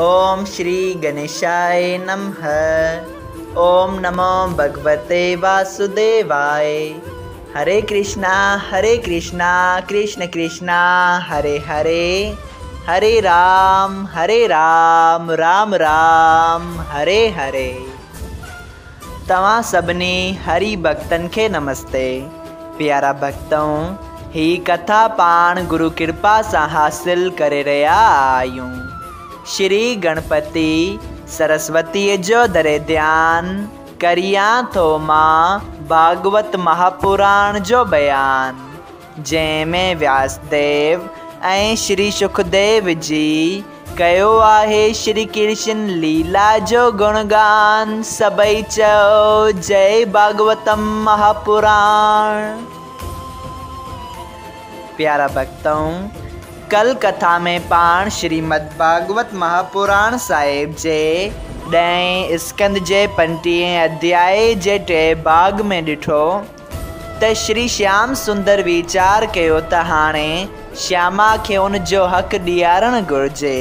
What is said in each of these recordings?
ओम श्री गणेशाय नमः। ओम नमो भगवते वासुदेवाय। हरे कृष्णा कृष्ण कृष्णा हरे हरे, हरे राम राम राम हरे हरे। तव्हां सभिनी हरि भक्तनि खे नमस्ते। प्यारा भक्तों, ही कथा पाण गुरु कृपा सां हासिल करे रहिया आहियूं। श्री गणपति सरस्वतीअ जो दरे ध्यान करियां थो मां भागवत महापुराण जो बयान, जंहिंमें व्यासदेव ऐं श्री सुखदेव जी कयो आहे श्री कृष्ण लीला जो गुणगान। सभई चओ जय भागवतम महापुराण। प्यारा भक्तों, कल कथा में पाण श्रीमद् भागवत महापुराण साहिब जे ॾहें स्कंद जे 25 अध्याय जे टे भाग में ॾिठो त श्री श्याम सुंदर वीचार कयो त हाणे श्यामा खे उन जो हक़ ॾियारणु घुरिजे।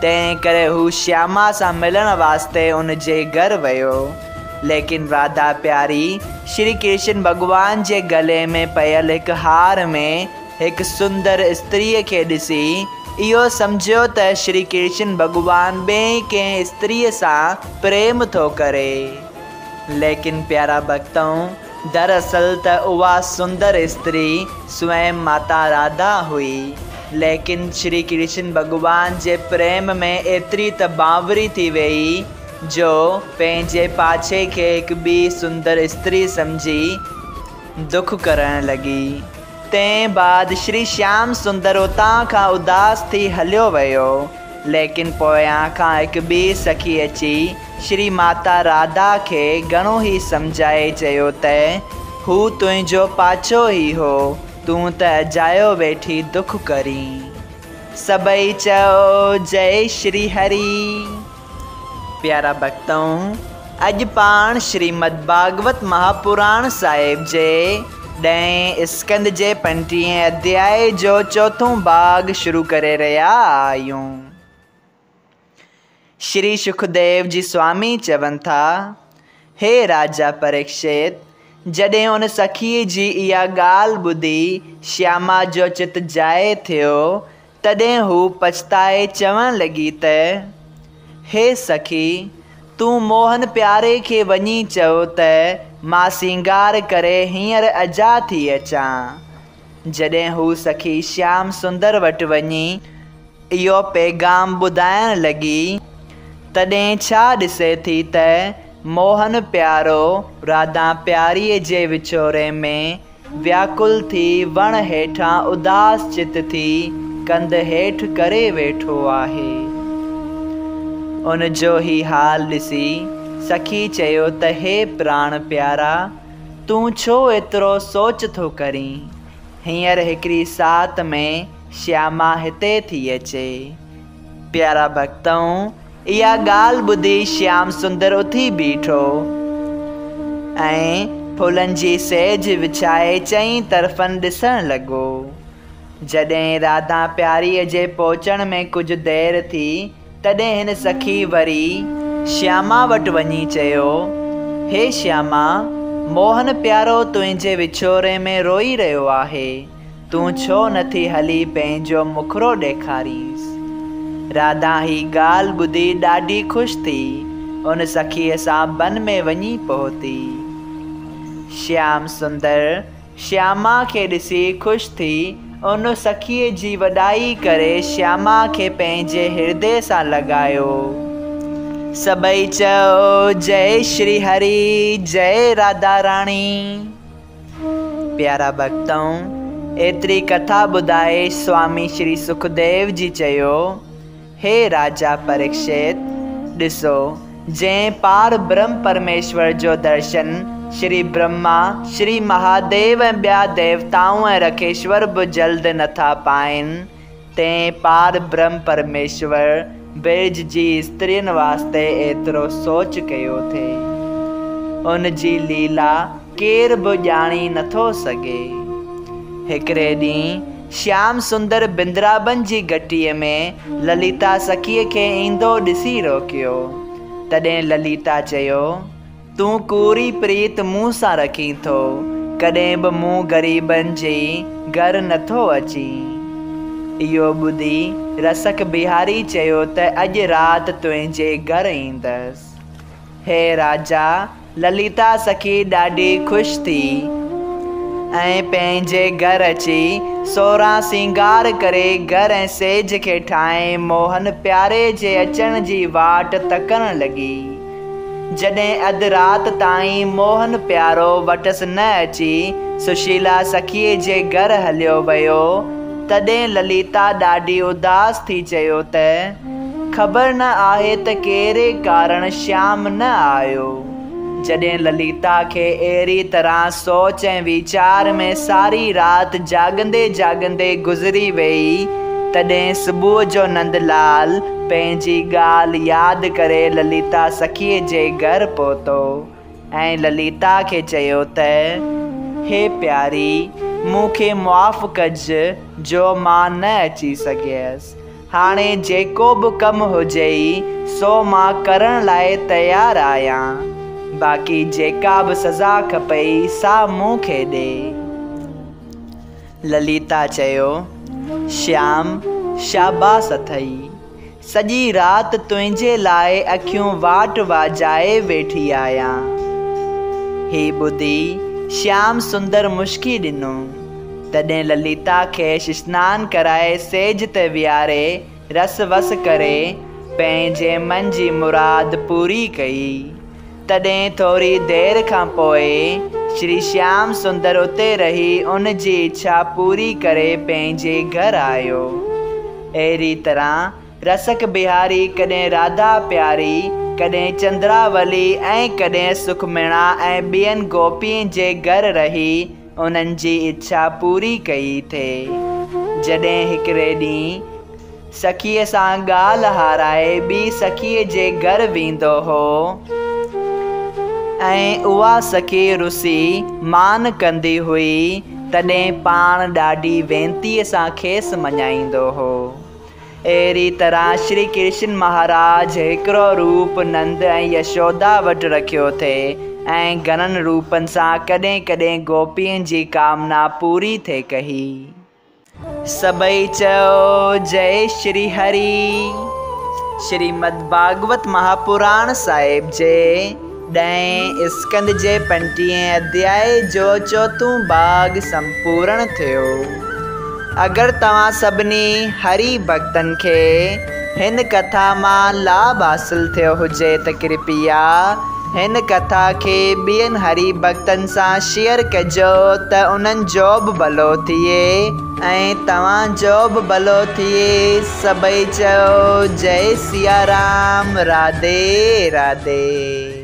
तंहिं करे हू श्यामा सां मिलण वास्ते उन जे घर वियो। लेकिन राधा प्यारी श्री कृष्ण भॻवान जे गले में पयल हिकु हार में हिकु सुंदर स्त्रीअ खे ॾिसी इहो सम्झियो त श्री कृष्ण भॻवान ॿिए कंहिं स्त्रीअ सां प्रेम थो करे। लेकिन प्यारा भक्तों, दरअसल त उहा सुंदर स्त्री स्वयं माता राधा हुई। लेकिन श्री कृष्ण भॻवान जे प्रेम में एतिरी त बावरी थी वई जो पंहिंजे पाछे खे हिकु ॿी सुंदर स्त्री सम्झी दुख करण लॻी। तंहिं बाद श्री श्याम सुंदर उतां खां उदास थी हलियो वियो। लेकिन पोयां खां हिकु ॿी सखी अची श्री माता राधा खे घणो ई सम्झाए चयो त हू तुंहिंजो पाछो ई हो, तूं त अजायो वेठी दुख करीं। सभई चओ जय श्री हरि। प्यारा भक्तों, अॼु पाण श्रीमद् भागवत महापुराण साहिब जे ॾहें स्कंद जे 25 अध्याय जो चोथों भाग शुरू करे रहिया आहियूं। श्री सुखदेव जी स्वामी चवनि था, हे राजा परीक्षित, जॾहिं उन सखीअ जी इहा ॻाल्हि ॿुधी श्यामा जो चित जाए थियो, तॾहिं हू पछताए चवणु लॻी त हे सखी, तूं मोहन प्यारे खे वञी चओ त मां सिंगार करे हींअर अजा थी अचां। जॾहिं हू सखी श्याम सुंदर वटि वञी इहो पैगाम ॿुधाइण लॻी, तॾहिं छा ॾिसे थी त मोहन प्यारो राधा प्यारीअ जे विछोरे में व्याकुल थी वण हेठां उदास चित थी कंध हेठि करे वेठो आहे। उन जो ही हाल ॾिसी सखी चयो त हे प्राण प्यारा, तूं छो एतिरो सोच थो करीं? हींअर हिकिड़ी सात में श्यामा हिते थी अचे। प्यारा भक्तों, इहा ॻाल्हि ॿुधी श्याम सुंदर उथी बीठो ऐं फुलनि जी सेज विछाए चई तरफ़नि ॾिसणु लॻो। जॾहिं राधा प्यारीअ जे पहुचण में कुझु देरि थी, तॾहिं हिन सखी वरी श्यामा वटि वञी चयो, हे श्यामा, मोहन प्यारो तुंहिंजे विछोरे में रोई रहियो आहे, तूं छो नथी हली पंहिंजो मुखड़ो ॾेखारींसि? राधा ही ॻाल्हि ॿुधी ॾाढी ख़ुशि थी, उन सखीअ सां बन में वञी पहुती। श्याम सुंदर श्यामा खे ॾिसी ख़ुशि थी, उन सखीअ जी वॾाई करे श्यामा खे पंहिंजे हिरदे सां लॻायो। सभई चओ जय श्री हरि, जय राधा राणी। प्यारा भक्तों, एतिरी कथा ॿुधाए स्वामी श्री सुखदेव जी चयो, हे राजा परीक्षित, ॾिसो जंहिं पार ब्रह्म परमेश्वर जो दर्शन श्री ब्रह्मा, श्री महादेव ऐं ॿिया देवताऊं ऐं रखेश्वर बि जल्द नथा पाइनि, तंहिं पार ब्रह्म परमेश्वर ब्रज जी स्त्रियुनि वास्ते एतिरो सोच कयो थिए। उन जी लीला केरु बि ॼाणी नथो सघे। हिकिड़े ॾींहुं شيام سندر بندرابن جي گهٽيء ۾ لليتا سکيء کي ايندو ڏسي روڪيو. تڏهن لليتا چيو، تون ڪوڙي پريت مون سان رکين ٿو، ڪڏهن به مون غريبن جي گهر نٿو اچين. اهو ٻڌي رسڪ بهاري چيو ته اڄ رات تنهنجي گهر ايندس. هي راجا! لليتا سکي ڏاڍي خوش ٿي ۽ پنهنجي گهر اچي سورهن سينگار ڪري گهر ۽ سيج کي ٺاهي موهن پياري جي اچڻ جي واٽ تڪڻ لڳي. جڏهن اڌ رات تائين موهن پيارو وٽس نه اچي سشيلا سکيء جي گهر هليو ويو، تڏهن لليتا ڏاڍي اداس ٿي چيو ته، خبر نه آهي ته ڪهڙي ڪارڻ شيام نه آيو. جڏهن لليتا کي اهڙي طرح سوچ ۽ ويچار ۾ ساري رات جاڳندي جاڳندي گذري ويئي، تڏهن صبح جو نندلال پنهنجي ڳالهه ياد ڪري لليتا سکيء جي گهر پهتو ۽ لليتا کي چيو ته، هي پياري، مون کي معاف ڪج جو مان نه اچي سگهيس. هاڻي جيڪو به ڪم هجئي سو مان ڪرڻ لاء تيار آهيان، باقي جيڪا به سزا کپئي سا مون کي ڏي. لليتا چيو، شيام، شاباس اٿئي. سڄي رات تنهنجي لاء اکيون واٽ واجهائي ويٺي آهيان. هي ٻڌي شيام سندر مشڪي ڏنو. تڏهن لليتا کيس سنان ڪرائي سيج تي ويهاري رس وس ڪري پنهنجي من جي مراد پوري ڪئي. تڏهن ٿوري دير کان پوء شري شيام سندر اتي رهي ان جي اڇا پوري ڪري پنهنجي گهر آيو. اهڙي طرح رسڪ بهاري ڪڏهن راڌا پياري، ڪڏهن چندراولي ۽ ڪڏهن سکمڻا ۽ ٻين گوپين جي گهر رهي انهن جي اڇا پوري ڪئي ٿي. جڏهن هڪڙي ڏينهن سکيء سان ڳالهه هارائي ٻي سکيء جي گهر ويندو هو ۽ اها سکي رسي مان ڪندي هئي، تڏهن پاڻ ڏاڍي وينتيء سان کيس مڃائيندو هو. اهڙي طرح شري ڪرشن مهاراج هڪڙو روپ نند ۽ يشودا وٽ رکيو ٿي ۽ گهڻن روپن سان ڪڏهن ڪڏهن گوپين جي ڪامنا پوري ٿي ڪئي. سڀئي چئو جئي شري هري. شريمد ڀاڳوت مهاپراڻ صاحب جي ڏهين اسڪنڌ جي پنجٽيهين اڌيائي جو چوٿون ڀاڳ سمپورڻ ٿيو. اگر توهان سڀني هري ڀڳتن کي هن ڪٿا مان لاڀ حاصل ٿيو هجي ته ڪرپيا هن ڪٿا کي ٻين هري ڀڳتن سان شيئر ڪجو ته انهن جو به ڀلو ٿئي ۽ توهان جو به ڀلو ٿئي. سڀئي چئو جئي سيا رام راڌي راڌي.